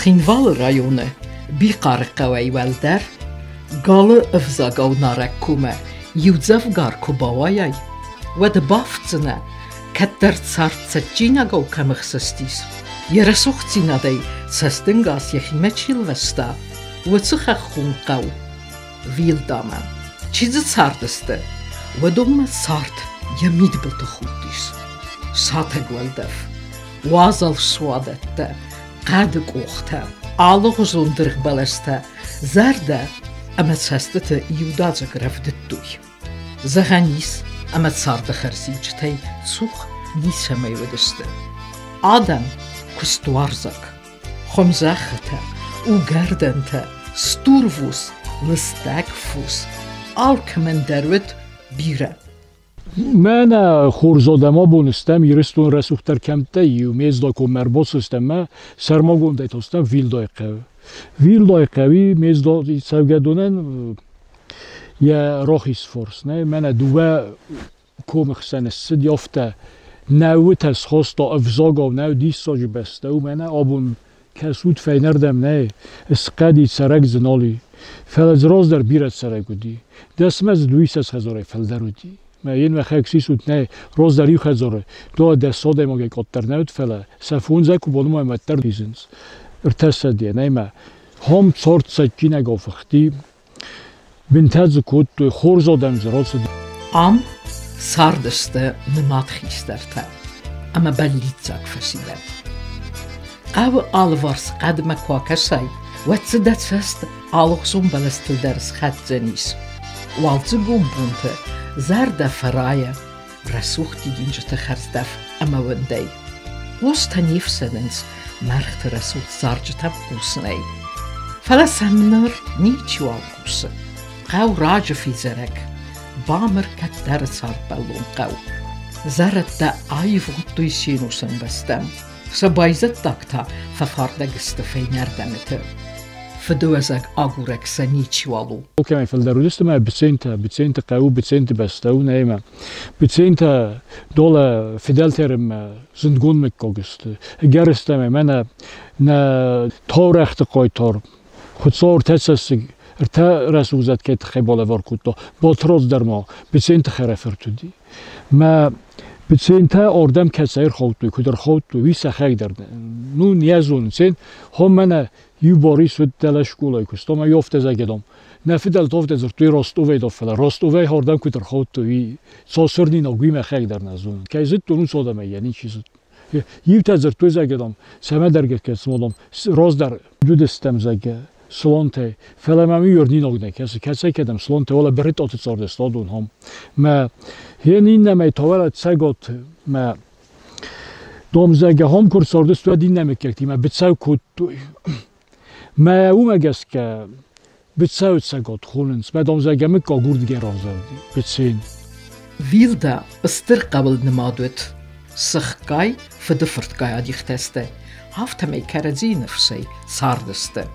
Цхинвалы районы Бихъары хъӕуӕй уӕлдӕр галы ӕвзагау нарӕг коммӕ иудзӕвгар куы бауайай, уӕд бафтдзынӕ, кӕддӕр цард цӕджджинагау кӕм ӕхсыстис, йӕ рӕсугъддзинадӕй цӕстӕнгас йӕхимӕ чи лвӕста, уыцы хӕххон хъӕу Вилдамӕ. Чи дзы цардысты, уыдонмӕ цард йӕ мидбылты худтис. Сатӕг уӕлдӕф, уазал суадӕттӕ, хъӕды къохтӕ, алыгъуызон дыргъбӕлӕстӕ зӕрдӕ ӕмӕ цӕстыты иудадзыг рӕвдыдтой. Зӕгъӕн ис, ӕмӕ царды хӕрзиуджытӕй цух ницӕмӕй уыдысты. Адӕм куыстуарзаг, хуымзӕххытӕ, угӕрдӕнтӕ, стурвус, лыстӕг фус, алкӕмӕн дӕр уыд бирӕ. Мӕнӕ хорз адӕм абон стӕм Ирыстоны рӕсугъддӕр кӕмттӕй иу, Мездакоммӕ ӕрбацыдыстӕм ӕмӕ сӕрмагондӕй та стӕм Вилдайы хъӕуы. Вилдайы хъӕуи Мездайы цӕугӕдонӕн йӕ рахиз фарс, нӕ, мӕнӕ дыууӕ комы хсӕн ссыди, афтӕ нӕуытӕ схаста ӕвзагау, нӕу диссаджы бӕстӕ у, мӕнӕ абон кӕсут фӕйнӕрдӕм нӕй, схъӕди цӕрӕг дзы нал и. Фӕлӕ дзы раздӕр бирӕ цӕрӕг уыди. Дӕсмӕ дзы дыууиссӕдз хӕдзарӕй фылдӕр уыди. Мӕ йын мӕхӕг сисут нӕй, раздӕр иу хӕдзары, 12 адӕймагӕй къаддӕр нӕ уыд, фӕлӕ сӕ фондзӕй куы банымайӕм, уӕддӕр лидзынц. Ӕртӕсӕдйӕ, нӕй мӕ. Хом цард цӕджджинаг афыхти, бынтӕ дзы кодтой, хорз адӕм дзы рацыд. Ам цардысты нымад хистӕртӕ ӕмӕ бӕллиццаг фӕсивӕд. Хъӕуы алыварс хъӕдмӕ куы акӕсай, уӕд дзы дӕ цӕст алыгъуызон бӕлӕстыл дӕр схӕцдзӕнис. Уалдзыгон бонты зӕрдӕ фӕрайы рӕсугъд дидинджыты хӕрздӕф ӕмӕ уындӕй. Хъустӕ не фсӕдынц мӕргъты рӕсугъд зарджытӕм хъусынӕй. Фӕлӕ сӕм ныр ничиуал хъусы. Хъӕу раджы фидзӕрӕг, бамыр кӕддӕры цардбӕллон хъӕу. Зӕрӕдтӕ аивгъуыдтой се нусон бӕстӕм, сӕ байзӕддаг та фӕфардӕг сты фӕйнӕрдӕмыты. Фыдыуӕзӕг агурӕг сӕ ничиуал у. Кӕмӕй фылдӕр уыдысты мӕ Быцентӕ, Быценты хъӕу, Быценты бӕстӕ у нӕ Быцентӕ долӕ фыдӕлтӕрыммӕ зындгонд мыггаг сты. Ӕгӕрыстӕмӕй мӕнӕ нӕ таурӕгъты хъайтар Хуыцау ӕртӕ цӕссыг, ӕртӕ рӕсугъд кӕй тыххӕй балӕвар кодта, Батрадз дӕр ма Быценты хӕрӕфырт уыди. Мӕ Быцентӕ ардӕм кӕцӕй ӕрхаудтой, куыд ӕрхаудтой, уый сӕхӕг дӕр ну не зонынц. Хо мӕнӕ иу Борис уыд дӕлӕ скъолайы куыст, ӕмӕ афтӕ зӕгъӕм. Нӕ фыдӕлтӕ афтӕ дзырдтой Ростовӕй дӕр, фӕлӕ Ростовӕй ардӕм куыд ӕрхаудтой, уый цасырнинаг, уый мӕхӕг дӕр нӕ зонын. Кӕй зыдтон, уыцы адӕмӕй йӕ ничи зыдта. Иутӕ дзырдтой, зӕгъӕм, цӕмӕдӕр гӕсгӕ цымадам, раздӕр уыдыстӕм, зӕгъгӕ, слонтӕй. Фӕлӕ мӕм иу ӕрдинаг нӕ кӕсы, кӕцӕй кӕдӕм слонтӕ, уӕлӕ Брытъаты цардысты адон хом. Мӕ йе иннӕмӕй та уӕлӕ Цӕгат мӕ дом, зӕгъгӕ, хом куы рцардысты, уӕд иннӕ мыггӕгтимӕ быцӕу кодтой. Мӕ уымӕ гӕсгӕ быцӕу Цӕгат хонынц. Мӕ дом, зӕгъгӕ, мыггаг уырдыгӕй равзӕрди, Быцен. Вилда стыр хъӕуыл нымад уыд. Сыхгай, фыдыфыртгай адихтӕ сты, афтӕмӕй кӕрӕдзийы ныфсӕй цардысты.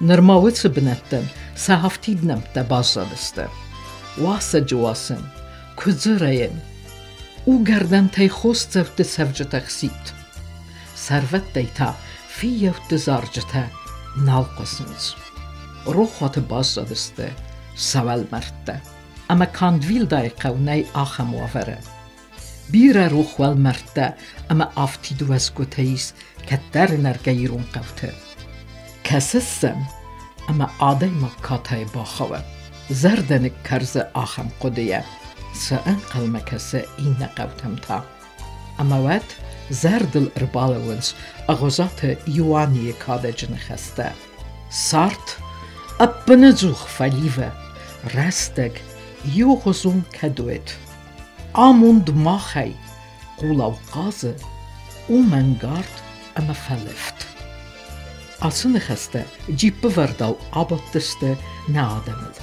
Нырма уыцы бынӕттӕн сӕ афтид нӕмттӕ баззадысты. Уасӕджы уасын, куыдзы рӕйын, угӕрдӕнтӕй хосдзӕутты цӕвджытӕ хситт. Сӕрвӕттӕй та фыййӕутты зарджытӕ нал хъуысынц. Рохуаты баззадысты сӕ уӕлмӕрдтӕ. Ӕмӕ канд Вилдайы хъӕу нӕй ахӕм уавӕры. Бирӕ рох уӕлмӕрдтӕ ӕмӕ афтид уӕзгуытӕ ис кӕддӕры нӕргӕ ирон хъӕуты. Кӕсыс сӕм, ӕмӕ адӕймаг катайы бахауы, зӕрдӕ ныккӕрзы ахӕм хъуыдыйӕ, цы ӕнхъӕлмӕ кӕсы иннӕ хъӕутӕм та. Ӕмӕ уӕд зӕрдыл ӕрбалӕууынц Ӕгъуызаты Иуанейы кадӕджы ныхӕстӕ. Цард ӕппынӕдзух фӕливы, рӕстӕг иугъуызон кӕд уӕд. Амонд махӕй къулау хъазы, у мӕнгард ӕмӕ фӕлывд. Ацы ныхӕстӕ джиппывӕрдау абадтысты нӕ адӕмыл.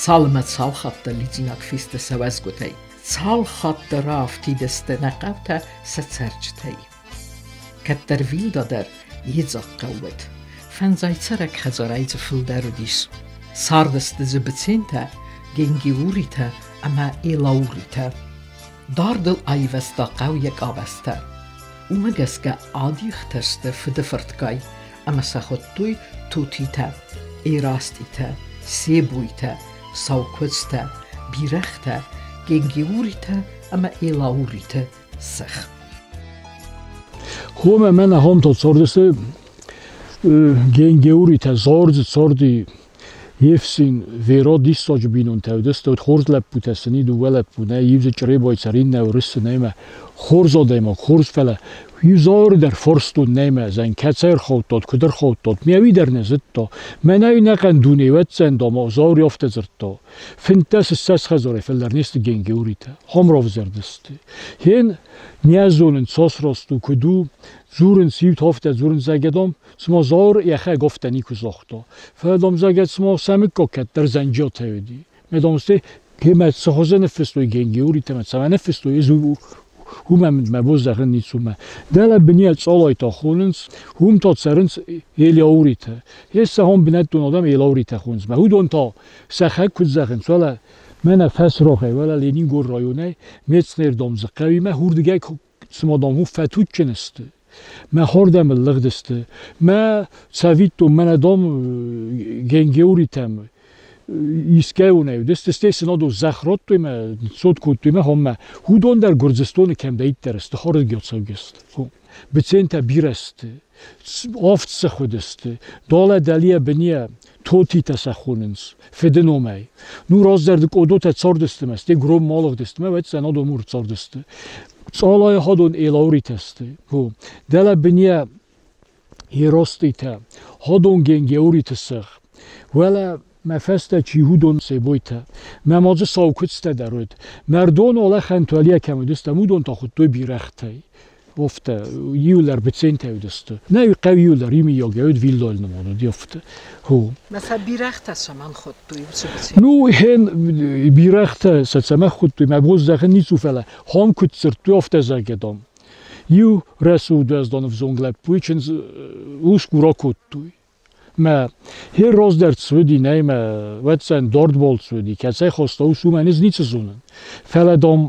Цалынмӕ цал хатты лидзинаг фесты сӕ уӕзгуытӕй, цал хатты раафтид сты нӕ хъӕутӕ сӕ цӕрджытӕй. Кӕддӕр Вилда дӕр йедзаг хъӕу уыд. Фӕндзай цӕрӕг хӕдзарӕй дзы фылдӕр уыдис. Цардысты дзы Быцентӕ, Генгиуритӕ ӕмӕ Елауритӕ. Дардыл аивӕзта хъӕу йӕ къабӕзтӕ. Уымӕ гӕсгӕ адихтӕ сты фыдыфыртгай. Ӕмӕ сӕ хуыдтой Тутитӕ, Ераститӕ, Себуйтӕ, Саукуыдзтӕ, Бирӕгътӕ, Генгеуритӕ ӕмӕ Елауриты сых. Хомӕ мӕнӕ хомтыл цордысты Генгеуритӕ зордзы цорди Ефсин Веро диссаджы бинонтӕ уыдысты, уыд хорз лӕппутӕ сын и дыууӕ лӕппу, нӕ иу дзы Чъребойы цӕр, иннӕ Уырысы, нӕ хорз адӕймаг, хорз, фӕлӕ иу зауыр дӕр форстон нӕма зӕн, кӕцӕй ӕрхаудтат, куыд ӕрхаудтат, ме уый дӕр нӕ зыдта. Мӕнӕ ӕнӕхъӕн дуне ӕвӕццӕн, дам, зауыр афтӕ дзырдта. 15-20 хӕдзарӕй фылдӕр не сты генгеуритӕ, хом равзӕрдысты. Хен не зонын, цас раст у, куыд у, дзурынц иу афтӕ, дзурынц зӕгӕдом, цыма Зауыр йӕхӕг афтӕ никуы загъта. Фӕлӕ, дам, зӕгӕ, цыма сӕ мыггаг кӕддӕр Зӕнджиатӕ уыди. Ме, дам, стӕй гемӕ цы хуызы ныффыстой Генгеуритӕ мӕ цӕмӕ ныффыстой, ӕз уымӕн мӕ бон зӕгъын ницуымӕ. Дӕлӕ бынийӕ Цъолойтӕ хонынц, уым та цӕрынц Елиауритӕ. Ес сӕ хом бынӕттон адӕм Елауритӕ хонынц. Мӕ уыдон та сӕхӕг куыд зӕгъынц, уӕлӕ мӕнӕ фӕсрохӕй, уӕлӕ Ленингор районӕй Мецнердом дзы хъӕуимӕ хурдыгӕй цыма, дам, фӕтуджджын сты. Мӕ хордӕмыл лыгъдысты. Мӕ цӕвиттон, мӕнӕ дам Генгеуритӕм искӕуонӕй уыдысты, стӕй сын адон зӕхх радтой мӕ цот кодтой мӕ хоммӕ. Уыдон дӕр Гуырдзыстоны кӕмдӕриддӕр сты, хорзгӕцӕугӕ сты. Быцентӕ бирӕ сты, авд сых уыдысты, далӕ дӕлийӕ бынийӕ Тотитӕ сӕ хонынц фыды номӕй. Ну раздӕр къодотӕ цардысты мӕ, стӕй гром ма лыгъдысты мӕ, уӕд сӕ надон мур цардысты. Цъалайы хадон Елауритӕ сты. Дӕлӕ бынийӕ Ероститӕ, хадон Генгеуриты сых. Уӕлӕ мӕ фӕстӕ чи уыдон Себойтӕ. Мӕ ма дзы саукуыдзтӕ дӕр уыд. Мӕрдон Олӕхӕн туалийӕ кӕм уыдыстӕм, уыдон та хуыдтой бирӕгътӕй. Офтӕ иулӕр быцентӕ уыдысты. Нӕ хъӕу иулӕр имийогӕ уыд виллоль нымад уыд офтӕ. Ху. Мӕ сӕ бирӕгътӕ цӕмӕн хуыдтой уыцы быцентӕ? Ну, хен бирӕгътӕ сӕ цӕмӕн хуыдтой, мӕ бон зӕгъын ницы у, фӕлӕ хом куыд дзырдтой, афтӕ зӕгъгӕ Иу рӕсугъд уӕздан ӕвзонг лӕппуйы чындз усгур акодтой. Мӕ хе раздӕр цуди, нӕй мӕ вӕццӕн дардбол цуди, кӕцӕй хаста ус, уымӕн ӕз ницы зонын. Фӕлӕ, дам,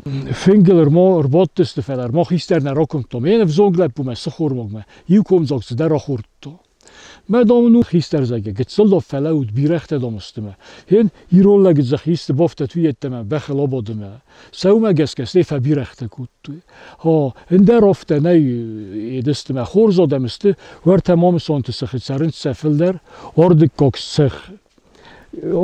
фынгыл ӕрбадтысты, фӕлӕ ӕрма хистӕр нӕ ракуымдтам. Йе ӕвзонг лӕппумӕ сыхормагмӕ иу комдзаг цыдӕр ахордта. Мӕ, дам, ну хистӕр зӕгъгӕ, гыццыл дам фӕлӕуут, бирӕгътӕ, дам, сты мӕ. Хен ирон лӕг дзы хисты бафтӕд уыййеддӕмӕ бӕхыл абадымӕ. Сӕумӕ гӕсгӕ стӕй фӕбирӕгътӕ кодтой. О, ӕндӕр афтӕ нӕй едысты мӕ хорз адӕм сты, уӕртӕ Мамысонты сыхы цӕрынц сӕ фылдӕр, ардыггаг сых,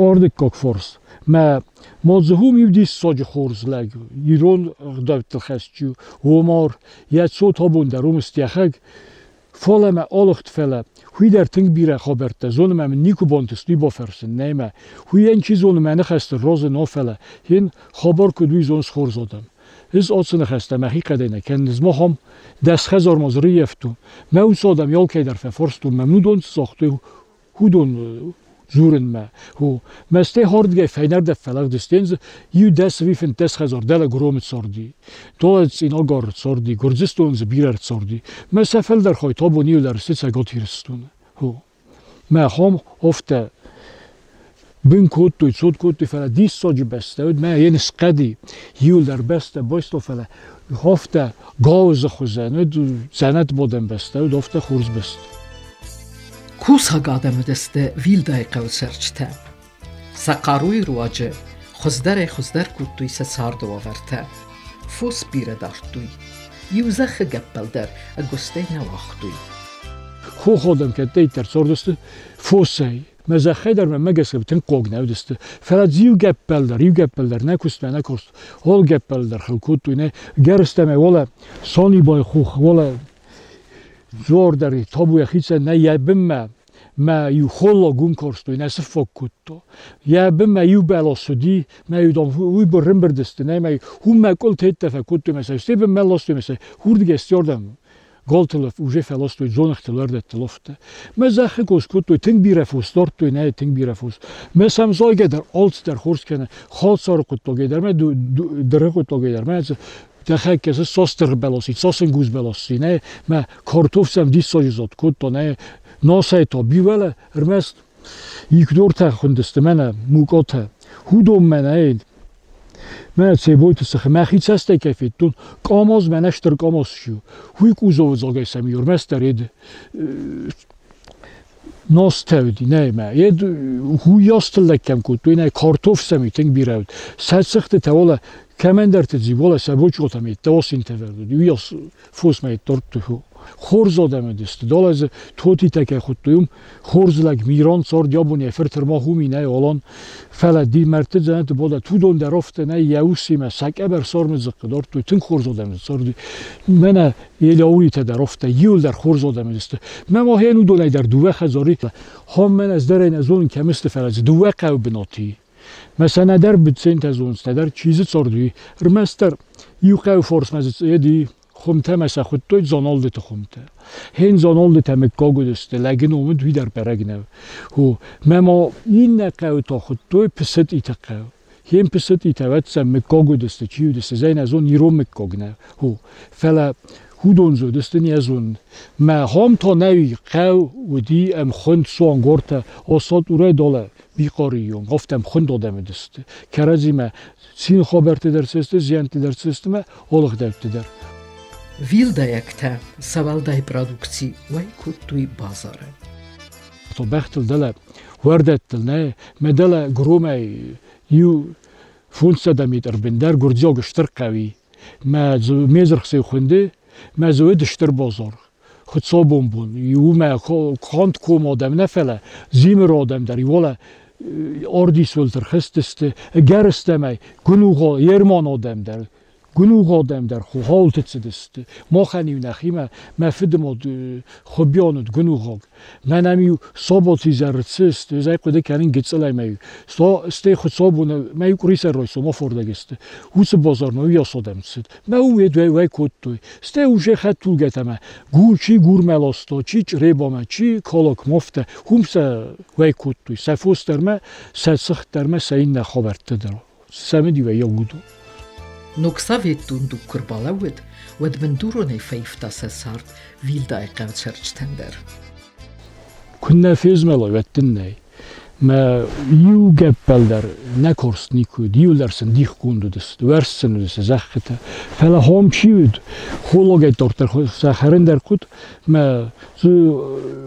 ардыггаг форс. Мӕ Мадзыхум иу диссаджы хорз лӕг, ирон ӕгъдӕуттыл хӕст чи у, Омар, йӕ цот абон дӕр уым стӕхӕг, Фӕлӕ мӕ алыгъд, фӕлӕ уый дӕр тынг бирӕ хабӕрттӕ зоны мӕ мын никуы бантыст уый бафӕрсын, нӕй мӕ. Уыйӕн чи зоны мӕ ныхӕсты розы но, фӕлӕ йын хабар куыд уый зоныс хорз адӕм. Ӕз ацы ныхӕстӕ мӕхи хъӕдӕй нӕ кӕнын, ӕз махам дӕс хӕдзармӕ дзы рыййӕфтон. Мӕ уыцы адӕм алкӕй дӕр фӕфарстон, мӕ уыдон цы загътой, уыдон дзурынмӕ. О, мӕстӕй хӕрдгӕй фӕйнӕрдӕм фӕлыгъдысты, дзы иу дӕс ӕви 15 хӕдзар дӕлӕ Гуромы царди. Толӕ Цъинагары царди, Гуырдзыстоны дзы бирӕ ӕрцарди. Мӕ сӕ фылдӕр хай табон иу дӕр сты Цӕгат Ирыстоны. О, мӕ хом афтӕ бын кодтой, цот кодтой, фӕлӕ диссаджы бӕстӕ уыд, мӕ йын схъӕди. Иуылдӕр бӕстӕ байста, фӕлӕ афтӕ гауызы хуызӕн уыд, дзӕнӕтбадӕн бӕстӕ уыд, афтӕ хорз бӕстӕ. Кусӕг адӕм уыдысты Вилдайы хъӕуы цӕрджытӕ. Сӕ хъаруйы руаджы хуыздӕрӕй-хуыздӕр кодтой сӕ царды уавӕртӕ. Фос бирӕ дардтой. Иу зӕххы гӕппӕл дӕр ӕгуыстӕй нӕ уагътой. Хох адӕм кӕддӕриддӕр цардысты фосӕй. Мӕ зӕххӕй дӕр мӕнмӕ гӕсгӕ тынг хъуаг нӕ уыдысты. Фӕлӕ дзы иу гӕппӕл дӕр нӕ куыста, нӕ куыст. Ол гӕппӕл дӕр хыл кодтой, нӕ гӕрзтӕ мӕ уӕлӕ Сонибой хох, уӕлӕ дзор дӕр табу йӕхицӕн нӕ йӕ бынмӕ мӕ иу холлаг уым карстой, нӕ сыффаг кодта. Йӕ бынмӕ иу бӕлас уыди, мӕ иу дам уый рымбырдысты, нӕ мӕ уым мӕ къултӕ фӕкодтой мӕ сӕ стӕй бынмӕ ластой мӕ сӕ хурдыгӕй стӕрдӕм галтыл уже фӕластой дзоныгътыл, уӕрдӕттыл афтӕ. Мӕ зӕххы кос кодтой, тынг бирӕ фос дардтой, нӕ тынг бирӕ фос. Мӕ сӕм зайгӕ дӕр алцыдӕр хорз кӕны, халсары хъуыддагӕй дӕр мӕ дыргъы хъуыддагӕй дӕр мӕ дӕхӕг кӕсы цас дыргъ бӕлас и, цас ӕнгуз бӕлас и, нӕ мӕ картоф сӕм диссаджы зад кодта, нӕ насӕй та бивӕлӕ ӕрмӕст икдортӕ хуындысты мӕнӕ мукъотӕ. Уыдон мӕнӕ мӕ Цебойты сыхы мӕхи цӕстӕй кӕй федтон, къамаз мӕнӕ стыр къамаз ссиу. Уый къузовы дзагӕй сӕм ӕрмӕстдӕр ед Нозтӕ уыди, нӕ мӕ йед уыйас тыллӕг кӕм кодтой, нӕ картоф сӕм тынг бирӕ уыд. Сӕ цыхтытӕ уӕлӕ кӕмӕндӕрты дзи, уӕлӕ сӕ бочъотӕм йедтӕ осинтӕ вӕрд уыди, уыйас фосмӕ йеддардтой. Хорз адӕм уыдысты. Дӕлӕ дзы Тотитӕ кӕй хуыдтой, уым хорз лӕг Мирон цард абон йӕ фырт ӕрмахуми нӕй Алан. Фӕлӕ ди мӕрдты дзӕнӕты бадӕт, уыдон дӕр афтӕ нӕй йӕ усимӕ сӕ къӕбӕр цармы дзыхъхъы дардтой, тынг хорз адӕм дзы царди. Мӕнӕ Елеуитӕ дӕр афтӕ, иуылдӕр хорз адӕм уыдысты. Мӕ махӕн уыдонӕй дӕр дыууӕ хӕдзары, хом мӕн ӕз дӕр ӕй нӕ зонын, кӕм сты, фӕлӕ дзы дыууӕ хъӕуы бынаты и. Мӕ сӕ нӕдӕр быцентӕ зонынц, нӕдӕр чи дзы царди, ӕрмӕстдӕр иу хъӕуы фарсмӕ дзы цъеди, хуымтӕ мӕ сӕ хуыдтой Дзаналдыты хуымтӕ. Хен Дзаналдытӕ мыггаг уыдысты, лӕджы ном уыд, уый дӕр бӕрӕг нӕу. Хо, мӕ ма иннӕ хъӕуы та хуыдтой Пысытъиты хъӕу. Хен Пысытъитӕ ӕвӕццӕн мыггаг уыдысты, чи уыдысты, зӕй нӕ зон, ирон мыггаг нӕ. Хо, фӕлӕ уыдон дзы уыдысты не зон. Мӕ хом та нӕ хъӕу уыди ӕмхуынд суангортӕ, Осатъурӕй долӕ Бихъорийон, афтӕ ӕмхуынд адӕм уыдысты. Кӕрӕдзимӕ цины хабӕртты дӕр цысты, зиӕнтты дӕр цысты мӕ алыгъдӕутты дӕр. Вилдайӕгтӕ сӕ уӕлдай продукци уӕй кодтой базары. То бӕхтыл дӕлӕ уӕрдӕттыл нӕ, мӕ дӕлӕ громӕй иу 500 метр бындӕр гуырдзиаг стыр хъӕуи. Мӕ мезырхсӕй хуынды, мӕ дзы уыд стыр базар. Хуыцаубон бон иумӕ канд ком адӕм нӕ, фӕлӕ зимыр адӕм дӕр иуолӕ ордисуылты рхызтысты, ӕгӕрыстӕмӕй гуынугъо ермон адӕм дӕр Гуынугъ адӕм дӕр хохауылты цыдысты. Махӕн-иу нӕхимӕ мӕ фыдымад Хуыбиан уыд гуынугъаг. Мӕнӕм-иу сабаты изӕры цысты, ӕз ӕй хъуыды кӕнын гыццылӕй мӕ-иу. Стӕй хуыцаубоны мӕ-иу къуырисӕр райсом афардӕг сты. Уыцы базармӕ уыйас адӕм цыд. Мӕ уым уӕй кодтой. Стӕй уже хӕдтулгӕтӕ мӕ гур чи гурмӕ ласта, чи Чъребамӕ, чи Калакмафтӕ, уым сӕ уӕй кодтой. Сӕ фос дӕр мӕ, сӕ цыхт дӕр мӕ, сӕ иннӕ хабӕрттӕ дӕр. Цӕмӕн вӕййы уыдон? Ног советон дуг куы рбалӕууыд, уӕд бындуронӕй фӕивта сӕ цард Вилдайы хъӕуы цӕрджытӕн дӕр. Куыннӕ фезмӕлой, уӕд дын нӕй. Мӕ иу гӕппӕл дӕр нӕ корст никуы уыд, иуылдӕр сын дихгонд уыдысты, уӕрст сын уыдысты зӕххытӕ. Фӕлӕ хом чи уыд, холлогӕй дарддӕр сӕ хӕрын дӕр хъуыд, мӕ дзы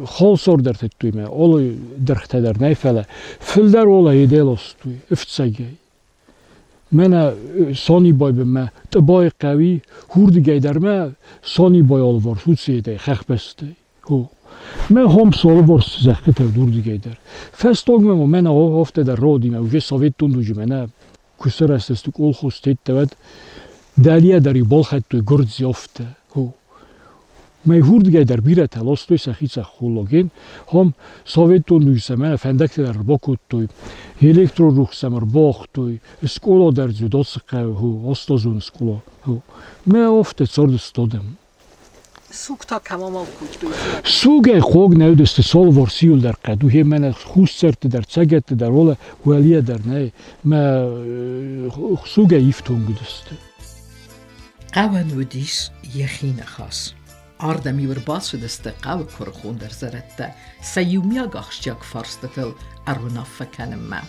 холсор дӕр тыдтой, мӕ олой дыргътӕ дӕр нӕй, фӕлӕ фылдӕр олай еделостой ӕфцӕгӕй. Мӕнӕ Сонибой бынмӕ Тъыбойы хъӕуи хурдыгӕй дӕр мӕ Сонибой алыварс уыцы хӕхбӕстӕй. Мӕ хом солыварс зӕххытӕ уырдыгӕй дӕр. Фӕстагмӕ ма мӕнӕ афтӕ дӕр родимӕ уже советтон дуджы мӕнӕ куы сырӕзтысты колхоз теттӕ, уӕд дӕлийӕ дӕр-иу балхӕдтой гуырдзи афтӕ. Мӕ хурдгӕй дӕр бирӕтӕ ластой сӕхицӕн холлаген, хом советон дуджы сӕ мӕнӕ фӕндӕгтӕ дӕр ӕрбакодтой, электрорухс сӕм ӕрбауагътой, скъола дӕр дзы уыд ацы хъӕуы, астазон скъола. Мӕ афтӕ цардысты адӕм. Суг та кӕм амал кодтой? Сугӕй хъог нӕ уыдысты цалвар сиуыл дӕр хъӕд, уый мӕнӕ хуссӕртты дӕр, цӕгӕтты дӕр, уӕлӕ уӕлийӕ дӕр нӕй, мӕ сугӕй ифтонг уыдысты. Хъӕуӕн уыдис йӕхи ныхас. Ардӕм-иу ӕрбацыдысты хъӕуы куырыхондӕр зӕрӕдтӕ сӕ иумиаг ахсджиаг фарстытыл ӕруынаффӕ кӕнынмӕ.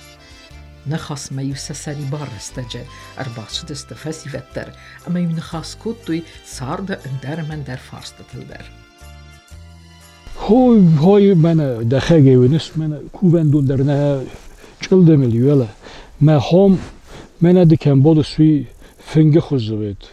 Ныхасмӕ-иу сӕ сӕрибар рӕстӕджы ӕрбацыдысты фӕсивӕд дӕр ӕмӕ-иу ныхас кодтой царды ӕндӕр ӕмӕ ӕндӕр фарстытыл дӕр. Хой, хой, мӕнӕ дӕхӕгӕй уыныс, мӕнӕ кувӕндон дӕр нӕ чъылдымыл уӕлӕ. Мӕ хом, мӕнӕ ды кӕм бадыс, уый фынгы хуызы уыд.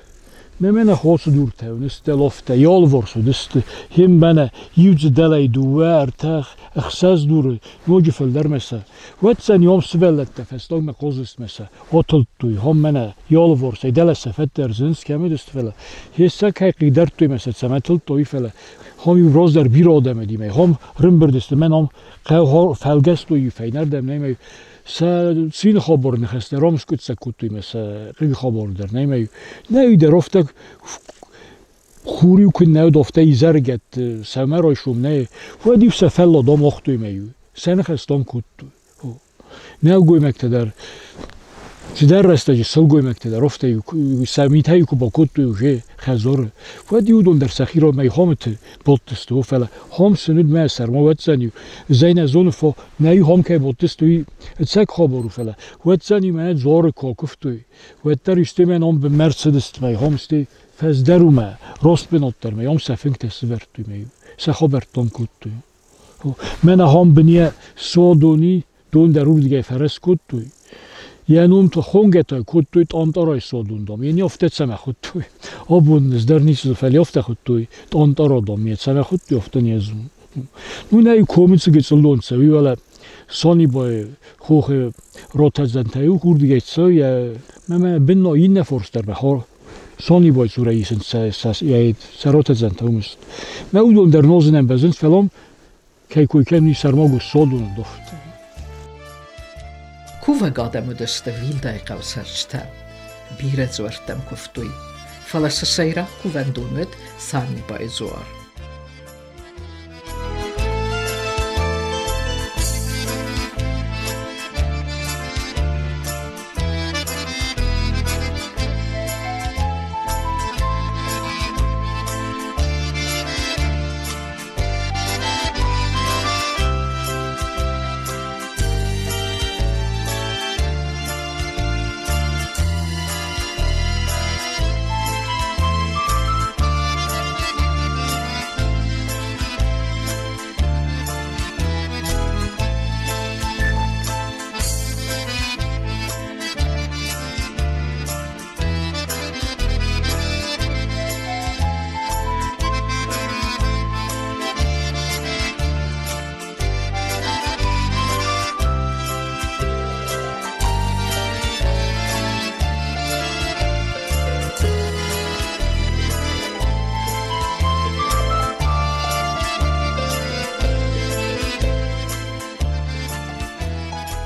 Мӕ мӕнӕ хосы дуртӕ уыныс, дӕлофтӕ, ялварс уыдысты. Хем мӕнӕ иу дзы дӕлӕй дыууӕ, ӕртӕ, ӕхсӕз дуры, ноджы фылдӕрмӕ сӕ. Уӕд сӕ ниом сывӕллӕттӕ фӕстагмӕ хъозыстмӕ сӕ атылдтой, хом мӕнӕ ялварсӕй дӕлӕ сӕ фӕддӕр зынц кӕм уыдысты, фӕлӕ хе сӕ кӕй хъыгдардтой мӕ сӕ цӕмӕ тылдтой, фӕлӕ хом иу раздӕр бирӕ адӕм уыди, мӕ хом рымбырд сты, мӕн ам хъӕу фӕлгӕстой фӕйнӕрдӕм, нӕ мӕ сӕ цины хабар ныхӕстӕ рамскъуыддзаг кодтой мӕ сӕ хъыг хабар дӕр, нӕ мӕ нӕ дӕр афтӕ хур-иу куы нӕ уыд, афтӕ изӕрыгӕтты сӕумӕрайсом нӕ, уӕд-иу сӕ фӕллад ам уагътой мӕ-иу сӕ ныхӕстӕм кодтой. Нӕлгоймӕгтӕ дӕр цыдӕр рӕстӕджы сылгоймӕгтӕ дӕр афтӕ сӕ митӕй куы бакодтой уже хӕдзары, уӕд-иу уыдон дӕр сӕхи ромӕй хомыты бодтысты, фӕлӕ хом сын уыд мӕ сӕрмӕ уӕддзӕн-иу зӕй нӕ зоны, фо нӕ хом кӕй бодтысты, уый ӕцӕг хабар у, фӕлӕ уӕддзӕн-иу мӕнӕ дзуары куы акуывтой, уӕддӕр исты мӕ ном бынмӕ ӕрцыдысты мӕ хом стӕй фӕздӕр у мӕ рост бынат дӕр мӕ ом сӕ фынгтӕ сывӕрдтой мӕ сӕ хабӕрттӕм кодтой. Мӕнӕ ахӕм быны суадони дон дӕр уырдыгӕй фӕрӕз кодтой. Йӕ ном та хонгӕ та кодтой Тъантъарайы суадондом. Йе не афтӕ цӕмӕ хуыдтой. Абон ӕз дӕр ницы, фӕлӕ афтӕ хуыдтой Тъантъарадом. Йе цӕмӕ хуыдтой, афтӕ не зонын. Ну, нӕ комы цы гыццыл дон цӕуы, уӕлӕ Санибайы хохы ротӕдзӕнтӕй уырдыгӕй цӕуы, йӕ мӕ бынно иннӕ форстӕр Санибай цурӕй исынц сӕ ротӕдзӕнтӕ уым сты. Мӕ уыдон дӕр нозынӕн бӕззынц, фӕлӕ кӕй кой кӕнын сӕрмагонд суадоны дохтыр. Кувӕг адӕм уыдысты Вилдайы хъӕуы цӕрджытӕ. Бирӕ дзуӕрттӕм куывтой, фӕлӕ сӕ сӕйраг кувӕндон уыд Санибайы дзуар.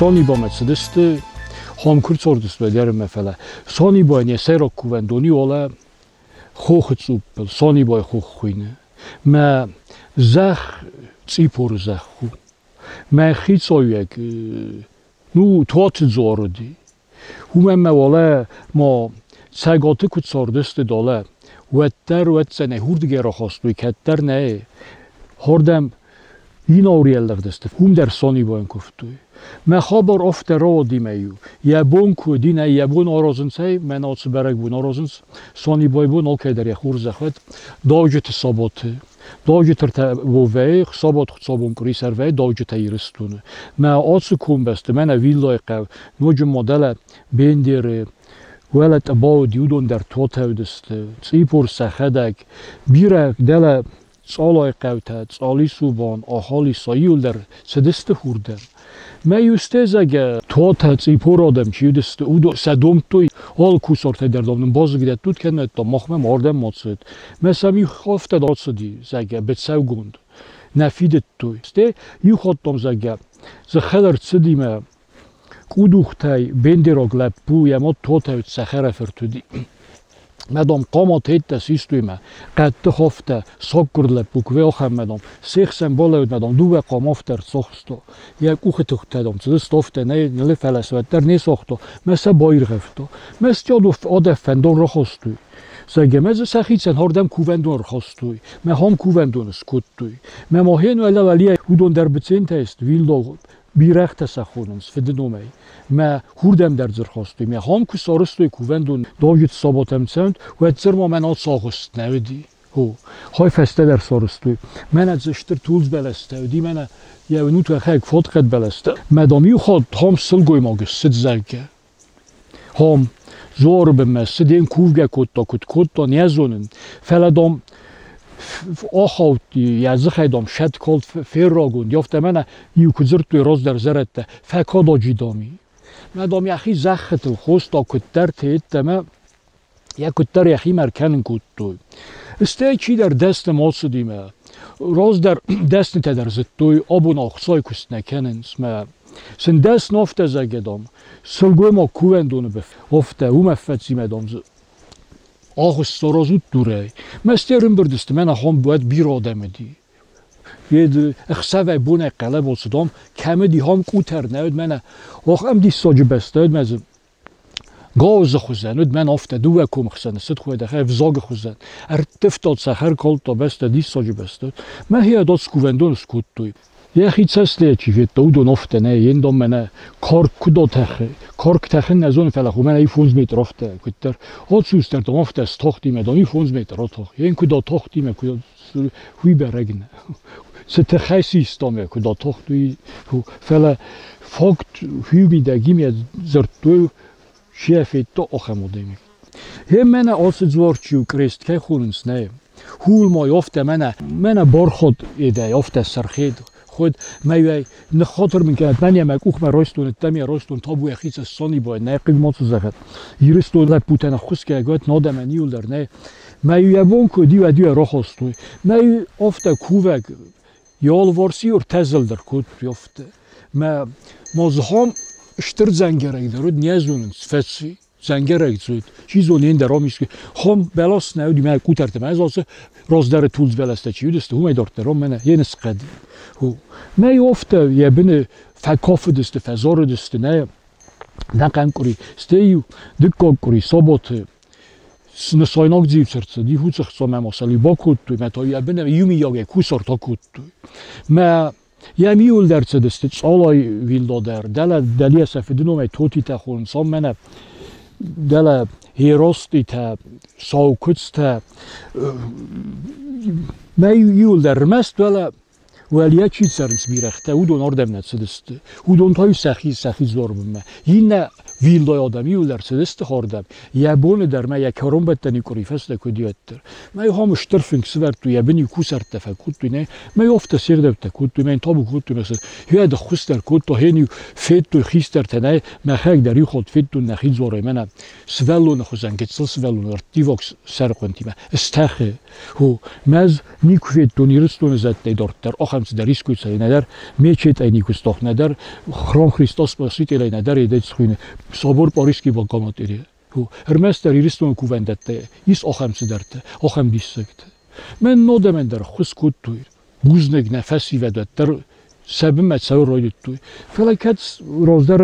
Санибамӕ цыдысты, хом куы рцардысты дӕрмӕ, фӕлӕ Санибайӕн йӕ сӕйраг кувӕндон и уӕлӕ хохы цъуппыл, Санибайы хох хуыйны. Мӕ зӕхх Цъипоры зӕхх у. Мӕ хицауиуӕг ну, Туаты дзуар уыди. Уымӕн мӕ уӕлӕ ма Цӕгаты куы цардысты далӕ, уӕддӕр уӕддзӕнӕй уырдыгӕй рахастой, кӕддӕр нӕ. Хордӕм Инаурӕллӕгъдысты, уым дӕр Санибайӕн куывтой. Мӕ хабар афтӕ рауади мӕ-иу. Йӕ бон куы уыди, нӕ йӕ бон аразынц ӕй, мӕн ацы бӕрӕгбон аразынц, Санибайы бон алкӕй дӕр йӕ хорзӕх уӕд, дауджыты сабаты. Дауджыты ртӕ Вовӕйы, сабат хуыцаубон къуырисӕр вӕййы дауджытӕ Ирыстоны. Мӕ ацы комбӕсты, мӕнӕ Виллайы хъӕу, ноджы ма дӕлӕ Бендеры, уӕлӕ Тъбауы уыдон дӕр Тотӕ уыдысты, Цъипор сӕхӕдӕг, бирӕ дӕлӕ Цъалайы хъӕутӕ, Цъалисубан, Ахалиса иуылдӕр цыдысты хурдӕм. Мӕ иустезӕгӕ Тотӕ, Цъипор адӕм чи уыдысты, уыдон сӕ домдтой, алы кусартӕй дӕр, дам, нын базыг дӕттут, кӕнӕ та махмӕ ардӕм ма цыд. Мӕ сӕм иу афтӕ ацыди, зӕгъгӕ, быцӕугонд. Нӕ фидыдтой. Стӕй иу хатт, дам, зӕгъгӕ, дзы хӕлар цыди мӕ къудухтӕй бендераг лӕппу йӕ мад Тотӕ уыд, сӕ хӕрӕфырт уыди. Мӕ, дам, хъаматӕ систой мӕ, хъӕдты хафтӕ, саггуырд лӕппу куы ахӕм, мӕ, дам, се хсӕн балӕуд, мӕ, дам, дыууӕ хъама афтӕ ӕрцахста. Йӕ къухы тыхтӕ, дам, цыдысты афтӕ, нӕ нылы, фӕлӕ сӕ уӕддӕр не сагъта, мӕ сӕ баиргъӕвта. Мӕ стьадов адӕф фӕндон рахастой. Зӕгъгӕ, мӕ дзы сӕхицӕн ардӕм кувӕндон ӕрхастой, мӕ хом кувӕндон скодтой. Мӕ махен уӕлӕ уыдон дӕр быцентӕ сты, вилло бирӕгътӕ сӕ хонынц фыды номӕй. Мӕ хурдӕм дӕр дзы рхастой. Мӕ хом куы сарӕзтой кувӕндон, давджыты сабатӕм цӕуынт, уӕддӕр ма мӕн ацагъуыст нӕ уыди. Хо, хай фӕстӕдӕр сарӕзтой. Мӕнӕ дзы стыр тулдз бӕлӕстӕ уыди, мӕнӕ йӕ уынут уӕхӕг фотхъӕд бӕлӕстӕ. Мӕ, дам, иу хатт хом сылгоймаг ссыд, зӕгъгӕ. Хом, дзуары бынмӕ ссыден кувгӕ кодта, куыд кодта, нӕ зонын. Фӕлӕ, дам, ахаудти, йӕ дзыхӕй, дам, сӕт калд феррагонд, афтӕ мӕнӕ иу куы дзырдтой раздӕр зӕрӕдтӕ, фӕкададжи, дам, и. Мӕ, дам, йӕхи зӕххытыл хоста куыддӕрты йеддӕмӕ йӕ куыддӕр йӕхимӕ ӕркӕнын кодтой. Стӕй чидӕр дӕсны ацыди мӕ. Раздӕр дӕснытӕ дӕр зыдтой, абон ӕхцайы куыст нӕ кӕнынц мӕ. Сын дӕсны афтӕ зӕгъы, дам, сылгоймаг кувӕндоны афтӕ, уымӕ фӕци мӕ, дам, дзы агъуыст саразут дурӕй. Мӕ стӕй ӕрӕмбырд сты, мӕн ахӕм уӕд бирӕ адӕм уыди. Ӕхсӕвӕй бонӕй хъӕлӕбо цыдам, кӕм уыди, ахӕм къутӕр нӕ уыд мӕнӕ. Ахӕм диссаджы бӕстӕ уыд мӕ дзы Гаузы хуызӕн уыд мӕн афтӕ дыууӕ комы хсӕн цыд хуӕдӕх ӕвзагы хуызӕн. Ӕрттывта цӕхӕр калдта бӕстӕ, диссаджы бӕстӕ. Мӕхи ӕдас кувӕндон скодтой. Йӕхи цӕстӕй чи федта, уыдон афтӕ нӕ, йе ндон мӕнӕ карк куыд атӕхы. Карк тӕхын нӕ зоны, фӕлӕ мӕнӕ 5 метр афтӕ куыддӕр. Ацустӕр дам афтӕ стахти мӕ, дам, 5 метр атах. Йен куыд атахти мӕ, куыд уый бӕрӕг нӕ. Цы тыхӕй систам йӕ, куыд атахтой, фӕлӕ факт хъуымидӕг им дзырдтой, чи йӕ федта, ахӕм адӕймаг. Гъе мӕнӕ ацы дзуарчи крест кӕй хонынц, нӕ? Хулмай афтӕ мӕнӕ бархот едӕй, афтӕ сӕрхед худ мӕ ныххатыр мын кӕнӕд, мӕн мӕ къухмӕ райстон, ӕддӕмӕ райстон, табу йӕхицӕн Санибай, нӕ хъыг ма цы зӕгъӕд. Ирыстон лӕппутӕн ӕххуысгӕнӕг надӕмӕн иуылдӕр нӕ. Мӕ йӕ бон куыд у, уӕд иу рахастой. Мӕ афтӕ кувӕг йӕ алыварс иу ӕртӕ зылдӕр кодтой афтӕ. Мӕ ма дзыхам стыр дзӕнгӕрӕг дӕр уыд, не зонынц, фӕци. Дзӕнгӕрӕг цуд. Чи зоны, ӕндӕр ам искуы. Хом бӕлас нӕ уыди, мӕ къутӕртӕ мӕ ӕз ацы раздӕры тулдз бӕлӕстӕ чи уыдысты, уымӕй дарддӕр ам мӕнӕ йе нысхъӕд. Мӕ афтӕ йӕ быны фӕкафыдысты, фӕзарыдысты, нӕ нӕхъӕн къуыри. Стӕй-иу дыккаг къуыри, саботы, нысайнаг дзиуцырцы, дихуцыхцо мӕ масали бакодтой, мӕ та йӕ быны иумийагӕй кусарт акодтой. Мӕ йӕм иуылдӕр цыдысты Цъалайы вилло дӕр, дӕлӕ дӕлийӕ сӕ фыды номӕй Тотитӕ хонынц, ам мӕнӕ дӕлӕ Ероститӕ, Саукуыдзтӕ, мӕ иуылдӕр ӕрмӕст уӕлӕ уӕлийӕ чи цӕрынц бирӕгътӕ, уыдон ардӕм нӕ цыдысты. Уыдон та-иу сӕхи дзуарбынмӕ. Иннӕ виллойы адӕм иуылдӕр цыдысты хордӕм. Йӕ боны дӕр ма йӕ кӕронбӕттӕны къуыри фӕстӕ куыд уӕддӕр. Мӕ ахӕм стыр фынг сывӕрдтой, йӕ бын-иу кусӕрттӕ фӕкодтой, нӕ, мӕ афтӕ се гъдӕуттӕ кодтой, мӕ йын табу кодтой, мӕ сын уӕд ӕххуыс дӕр кодта, хен-иу федтой хистӕртӕ, нӕ, мӕхӕг дӕр иу хатт федтон нӕхи дзуарӕй, мӕнӕ сывӕллоны хуызӕн, гыццыл сывӕллоны ӕрттиваг сӕрыхъуынтимӕ стӕхы. Хо, мӕ ӕз никуы федтон Ирыстоны зӕдтӕй дарддӕр ахӕм цыдӕр искуыцӕй, нӕдӕр мечетӕй никуы стох, нӕдӕр хром Христос Спасителӕй, нӕдӕр едӕй хуыйны собор Пъориски банкомат. Ӕрмӕстдӕр Ирыстоны кувӕндӕттӕ ис ахӕм цыдӕртӕ, ахӕм диссӕгтӕ. Мӕн нодӕмӕн дӕр ӕххуыс кодтой. Бузныг нӕ фӕсивӕд уӕддӕр сӕ бынмӕ цӕуын райдыдтой. Фӕлӕ кӕд раздӕр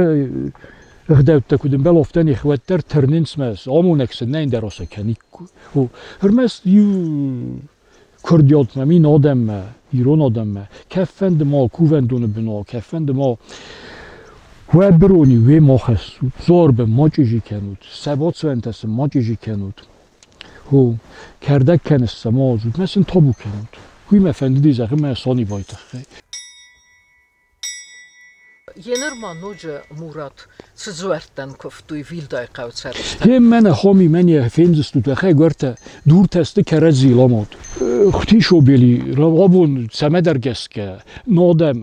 ӕгъдӕуттӕ куыд ӕмбӕлы, афтӕ не уӕддӕр тырнынц мӕ амонӕг сын нӕ ӕндӕр осӕ кӕниккой. Ӕрмӕст иу курдиатмӕ, мин адӕммӕ, ирон адӕммӕ, кӕффӕнды ма кувӕндоны бына, кӕффӕнды ма уӕ бырони уе ма хӕссут, дзуарбын ма чъизи кӕнут, сӕ бацӕуӕнтӕ сын ма чъизи кӕнут. Хо, кӕрдӕг кӕныс сӕ ма уадзут, мӕ сын табу кӕнут. Уый мӕ фӕндыди зӕгъын мӕ Санибайы тыххӕй. Еныр ма ноджы Мурат цы дзуӕрттӕн куывтой Вилдайы хъӕуы цӕрджытӕ? Хе мӕнӕ хоми мӕн фендзыстут уӕхӕй гуӕртӕ дуртӕ сты кӕрӕдзи ламот. Хтишобели абон цӕмӕдӕр гӕсгӕ нодӕм